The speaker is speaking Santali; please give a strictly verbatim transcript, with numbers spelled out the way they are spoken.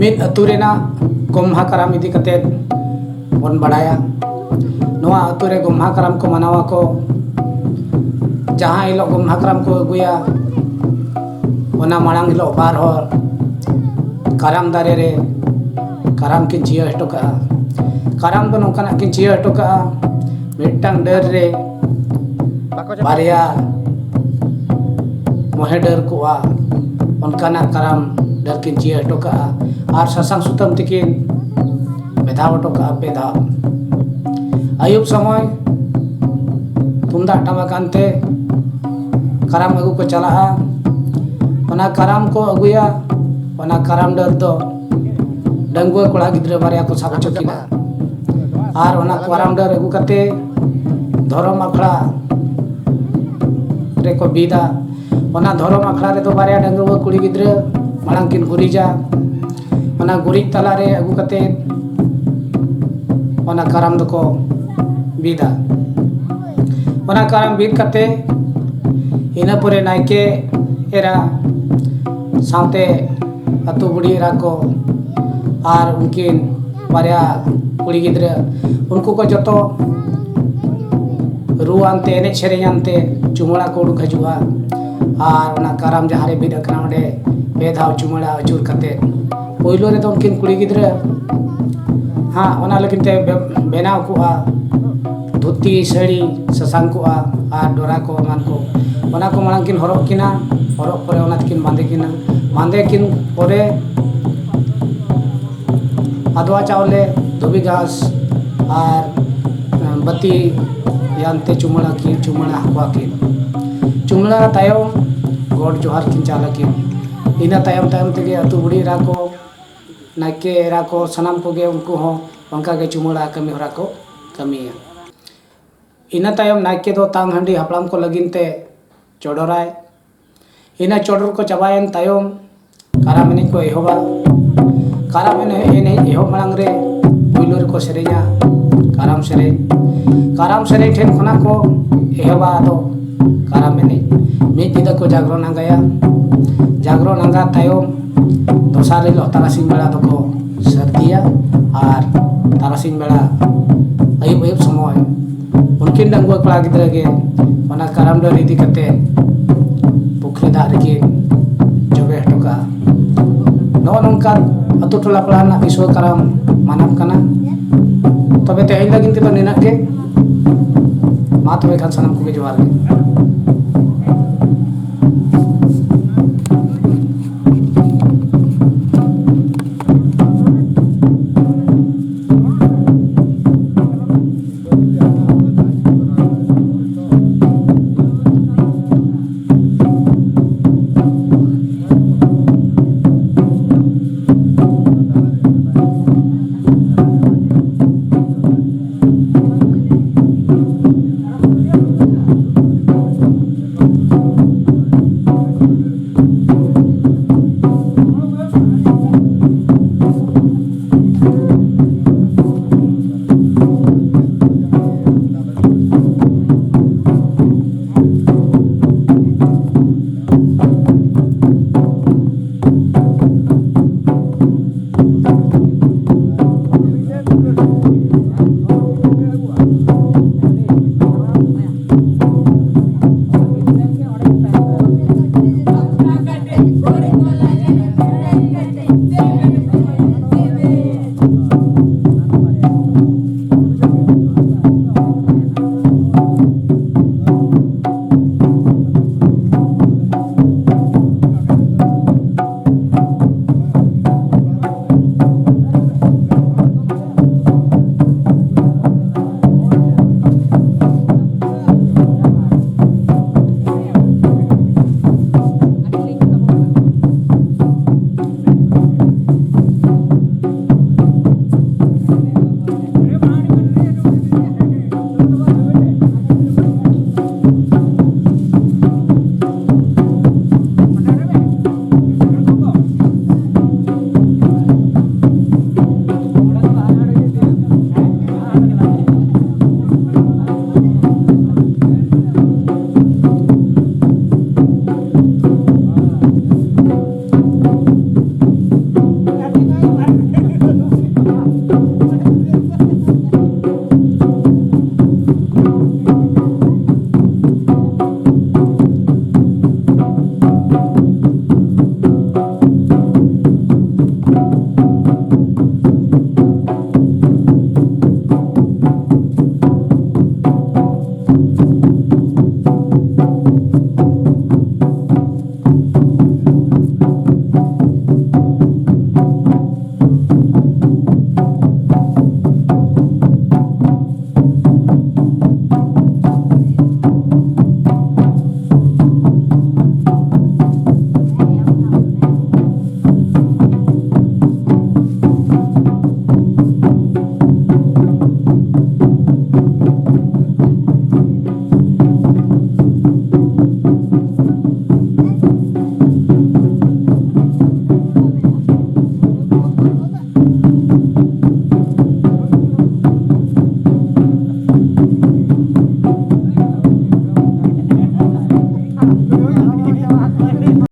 ᱢᱤᱫ ᱟᱹᱛᱩ ᱨᱮᱱᱟᱜ ᱜᱚᱢᱦᱟ ᱠᱟᱨᱟᱢ ᱤᱫᱤ ᱠᱟᱛᱮ ᱵᱚᱱ ᱵᱟᱲᱟᱭᱟ᱾ ᱱᱚᱣᱟ ᱟᱹᱛᱩ ᱨᱮ ᱜᱚᱢᱦᱟ ᱠᱟᱨᱟᱢ ᱠᱚ ᱢᱟᱱᱟᱣ ᱟᱠᱚ᱾ ᱡᱟᱦᱟᱸ ᱦᱤᱞᱳᱜ ᱜᱚᱢᱦᱟ ᱠᱟᱨᱟᱢ ᱠᱚ ᱟᱹᱜᱩᱭᱟ, ᱚᱱᱟ ᱢᱟᱲᱟᱝ ᱦᱤᱞᱳᱜ ᱵᱟᱨ ᱦᱚᱲ ᱠᱟᱨᱟᱢ ᱫᱟᱨᱮ ᱨᱮ ᱠᱟᱨᱟᱢ ᱠᱤᱱ ᱪᱤᱭᱟᱹ ᱦᱚᱴᱚ ᱠᱟᱜᱼᱟ᱾ ᱠᱟᱨᱟᱢ ᱫᱚ ᱱᱚᱝᱠᱟᱱᱟᱜ ᱠᱤᱱ ᱪᱤᱭᱟᱹ ᱦᱚᱴᱚ ᱠᱟᱜᱼᱟ, ᱢᱤᱫᱴᱟᱝ ᱰᱟᱹᱨ ᱨᱮ ᱵᱟᱨᱭᱟ ᱢᱚᱦᱮ ᱰᱟᱹᱨ ᱠᱚᱜᱼᱟ, ᱚᱱᱠᱟᱱᱟᱜ ᱠᱟᱨᱟᱢ ᱰᱟᱹᱨ ᱠᱤᱱ ᱪᱤᱭᱟᱹ ᱦᱚᱴᱚ ᱠᱟᱜᱼᱟ᱾ ᱟᱨ ᱥᱟᱥᱟᱝ ᱥᱩᱛᱟᱹᱢ ᱛᱮᱠᱤᱱ ᱵᱮᱫᱷᱟᱣ ᱦᱚᱴᱚ ᱠᱟᱜᱼᱟ ᱯᱮ ᱫᱷᱟᱣ᱾ ᱟᱹᱭᱩᱵ ᱥᱚᱢᱚᱭ ᱛᱩᱢᱫᱟᱜ ᱴᱟᱢᱟᱠ ᱟᱱᱛᱮ ᱠᱟᱨᱟᱢ ᱟᱹᱜᱩ ᱠᱚ ᱪᱟᱞᱟᱜᱼᱟ᱾ ᱚᱱᱟ ᱠᱟᱨᱟᱢ ᱠᱚ ᱟᱹᱜᱩᱭᱟ, ᱚᱱᱟ ᱠᱟᱨᱟᱢ ᱰᱟᱹᱨ ᱫᱚ ᱰᱟᱺᱜᱩᱣᱟᱹ ᱠᱚᱲᱟ ᱜᱤᱫᱽᱨᱟᱹ ᱵᱟᱨᱭᱟ ᱠᱚ ᱥᱟᱵ ᱦᱚᱪᱚ ᱠᱤᱱᱟ᱾ ᱟᱨ ᱚᱱᱟ ᱠᱟᱨᱟᱢ ᱰᱟᱹᱨ ᱟᱹᱜᱩ ᱠᱟᱛᱮ ᱫᱷᱚᱨᱚᱢ ᱟᱠᱷᱲᱟ ᱨᱮᱠᱚ ᱵᱤᱫᱟ᱾ ᱚᱱᱟ ᱫᱷᱚᱨᱚᱢ ᱟᱠᱷᱲᱟ ᱨᱮᱫᱚ ᱵᱟᱨᱭᱟ ᱰᱟᱺᱜᱩᱣᱟᱹ ᱠᱩᱲᱤ ᱜᱤᱫᱽᱨᱟᱹ ᱢᱟᱲᱟᱝ ᱠᱤᱱ ᱜᱩᱨᱤᱡᱟ᱾ ᱚᱱᱟ ᱜᱩᱨᱤᱡ ᱛᱟᱞᱟᱨᱮ ᱟᱹᱜᱩ ᱠᱟᱛᱮ ᱚᱱᱟ ᱠᱟᱨᱟᱢ ᱫᱚᱠᱚ ᱵᱤᱫᱟ᱾ ᱚᱱᱟ ᱠᱟᱨᱟᱢ ᱵᱤᱫ ᱠᱟᱛᱮ ᱤᱱᱟᱹ ᱯᱚᱨᱮ ᱱᱟᱭᱠᱮ ᱮᱨᱟ ᱥᱟᱶᱛᱮ ᱟᱹᱛᱩ ᱵᱩᱲᱦᱤ ᱮᱨᱟ ᱠᱚ ᱟᱨ ᱩᱱᱠᱤᱱ ᱵᱟᱨᱭᱟ ᱠᱩᱲᱤ ᱜᱤᱫᱽᱨᱟᱹ, ᱩᱱᱠᱩ ᱠᱚ ᱡᱚᱛᱚ ᱨᱩ ᱟᱱᱛᱮ, ᱮᱱᱮᱡ ᱥᱮᱨᱮᱧ ᱟᱱᱛᱮ ᱪᱩᱢᱟᱹᱲᱟ ᱠᱚ ᱩᱰᱩᱠ ᱦᱤᱡᱩᱜᱼᱟ᱾ ᱟᱨ ᱚᱱᱟ ᱠᱟᱨᱟᱢ ᱡᱟᱦᱟᱸ ᱨᱮ ᱵᱤᱫ ᱟᱠᱟᱱᱟ, ᱚᱸᱰᱮ ᱯᱮ ᱫᱷᱟᱣ ᱪᱩᱢᱟᱹᱲᱟ ᱟᱹᱪᱩᱨ ᱠᱟᱛᱮ, ᱯᱳᱭᱞᱳ ᱨᱮᱫᱚ ᱩᱱᱠᱤᱱ ᱠᱩᱲᱤ ᱜᱤᱫᱽᱨᱟᱹ ᱦᱟᱸᱜ ᱚᱱᱟ ᱞᱟᱹᱜᱤᱫ ᱛᱮ ᱵᱮ-, ᱵᱮᱱᱟᱣ ᱠᱚᱜᱼᱟ ᱫᱷᱩᱛᱤ, ᱥᱟᱹᱲᱤ, ᱥᱟᱥᱟᱝ ᱠᱚᱜᱼᱟ ᱟᱨ ᱰᱚᱨᱟ ᱠᱚ ᱮᱢᱟᱱ ᱠᱚ, ᱚᱱᱟ ᱠᱚ ᱢᱟᱲᱟᱝ ᱠᱤᱱ ᱦᱚᱨᱚᱜ ᱠᱤᱱᱟ᱾ ᱦᱚᱨᱚᱜ ᱯᱚᱨᱮ ᱚᱱᱟ ᱛᱮᱠᱤᱱ ᱵᱟᱸᱫᱮ ᱠᱤᱱᱟ᱾ ᱵᱟᱸᱫᱮ ᱠᱤᱱ ᱯᱚᱨᱮ ᱟᱫᱽᱣᱟ ᱪᱟᱣᱞᱮ, ᱫᱷᱩᱵᱤ ᱜᱷᱟᱥ ᱟᱨ ᱵᱟᱹᱛᱤ ᱭᱟᱱᱛᱮ ᱪᱩᱢᱟᱹᱲᱟ ᱠᱤᱱ, ᱪᱩᱢᱟᱹᱲᱟ ᱟᱠᱚᱣᱟ ᱠᱤᱱ᱾ ᱪᱩᱢᱟᱹᱲᱟ ᱛᱟᱭᱚᱢ ᱜᱚᱰ ᱡᱚᱦᱟᱨ ᱠᱤᱱ ᱪᱟᱞ ᱟᱹᱠᱤᱱ᱾ ᱤᱱᱟᱹ ᱛᱟᱭᱚᱢ ᱛᱟᱭᱚᱢ ᱛᱮᱜᱮ ᱟᱹᱛᱩ ᱵᱩᱲᱦᱤ ᱮᱨᱟ ᱠᱚ, ᱱᱟᱭᱠᱮ ᱮᱨᱟ ᱠᱚ, ᱥᱟᱱᱟᱢ ᱠᱚᱜᱮ ᱩᱱᱠᱩ ᱦᱚᱸ ᱚᱱᱠᱟ ᱜᱮ ᱪᱩᱢᱟᱹᱲᱟ ᱠᱟᱹᱢᱤ ᱦᱚᱨᱟ ᱠᱚ ᱠᱟᱹᱢᱤᱭᱟ᱾ ᱤᱱᱟᱹ ᱛᱟᱭᱚᱢ ᱱᱟᱭᱠᱮ ᱫᱚ ᱛᱟᱝ ᱦᱟᱺᱰᱤ ᱦᱟᱯᱲᱟᱢ ᱠᱚ ᱞᱟᱹᱜᱤᱫ ᱛᱮ ᱪᱚᱰᱚᱨᱟᱭ᱾ ᱤᱱᱟᱹ ᱪᱚᱰᱚᱨ ᱠᱚ ᱪᱟᱵᱟᱭᱮᱱ ᱛᱟᱭᱚᱢ ᱠᱟᱨᱟᱢ ᱮᱱᱮᱡ ᱠᱚ ᱮᱦᱚᱵᱟ᱾ ᱠᱟᱨᱟᱢ ᱮᱱᱮᱡ, ᱮᱱᱮᱡ ᱮᱦᱚᱵ ᱢᱟᱲᱟᱝ ᱨᱮ ᱯᱩᱭᱞᱩ ᱨᱮᱠᱚ ᱥᱮᱨᱮᱧᱟ ᱠᱟᱨᱟᱢ ᱥᱮᱨᱮᱧ᱾ ᱠᱟᱨᱟᱢ ᱥᱮᱨᱮᱧ ᱴᱷᱮᱱ ᱠᱷᱚᱱᱟᱜ ᱠᱚ ᱮᱦᱚᱵᱟ ᱟᱫᱚ ᱠᱟᱨᱟᱢ ᱮᱱᱮᱡ᱾ ᱢᱤᱫ ᱧᱤᱫᱟᱹ ᱠᱚ ᱡᱟᱜᱽᱨᱚᱱ ᱟᱸᱜᱟᱭᱟ᱾ ᱡᱟᱜᱽᱨᱚᱱ ᱟᱸᱜᱟ ᱛᱟᱭᱚᱢ ᱫᱚᱥᱟᱨ ᱦᱤᱞᱳᱜ ᱛᱟᱨᱟᱥᱤᱧ ᱵᱮᱲᱟ ᱫᱚᱠᱚ ᱥᱟᱹᱨᱫᱤᱭᱟ ᱟᱨ ᱛᱟᱨᱟᱥᱤᱧ ᱵᱮᱲᱟ ᱟᱹᱭᱩᱵ ᱟᱹᱭᱩᱵ ᱥᱚᱢᱚᱭ ᱩᱱᱠᱤᱱ ᱰᱟᱺᱜᱩᱣᱟᱹ ᱠᱚᱲᱟ ᱜᱤᱫᱽᱨᱟᱹ ᱜᱮ ᱚᱱᱟ ᱠᱟᱨᱟᱢ ᱰᱟᱹᱨ ᱤᱫᱤ ᱠᱟᱛᱮ ᱯᱩᱠᱷᱨᱤ ᱫᱟᱜ ᱨᱮᱠᱤᱱ ᱡᱚᱵᱮ ᱦᱚᱴᱚ ᱠᱟᱜᱼᱟ᱾ ᱱᱚᱜᱼᱚ ᱱᱚᱝᱠᱟ ᱟᱛᱳ ᱴᱚᱞᱟ ᱯᱟᱲᱟ ᱨᱮᱱᱟᱜ ᱠᱤᱥᱩᱣᱟᱹ ᱠᱟᱨᱟᱢ ᱢᱟᱱᱟᱣ ᱠᱟᱱᱟ᱾ ᱛᱚᱵᱮ ᱛᱮᱦᱮᱧ ᱞᱟᱹᱜᱤᱫ ᱛᱮᱫᱚ ᱱᱤᱱᱟᱹᱜ ᱜᱮ᱾ ᱢᱟ ᱛᱚᱵᱮ ᱠᱷᱟᱱ ᱥᱟᱱᱟᱢ ᱠᱚᱜᱮ ᱡᱚᱦᱟᱨ ᱜᱮ᱾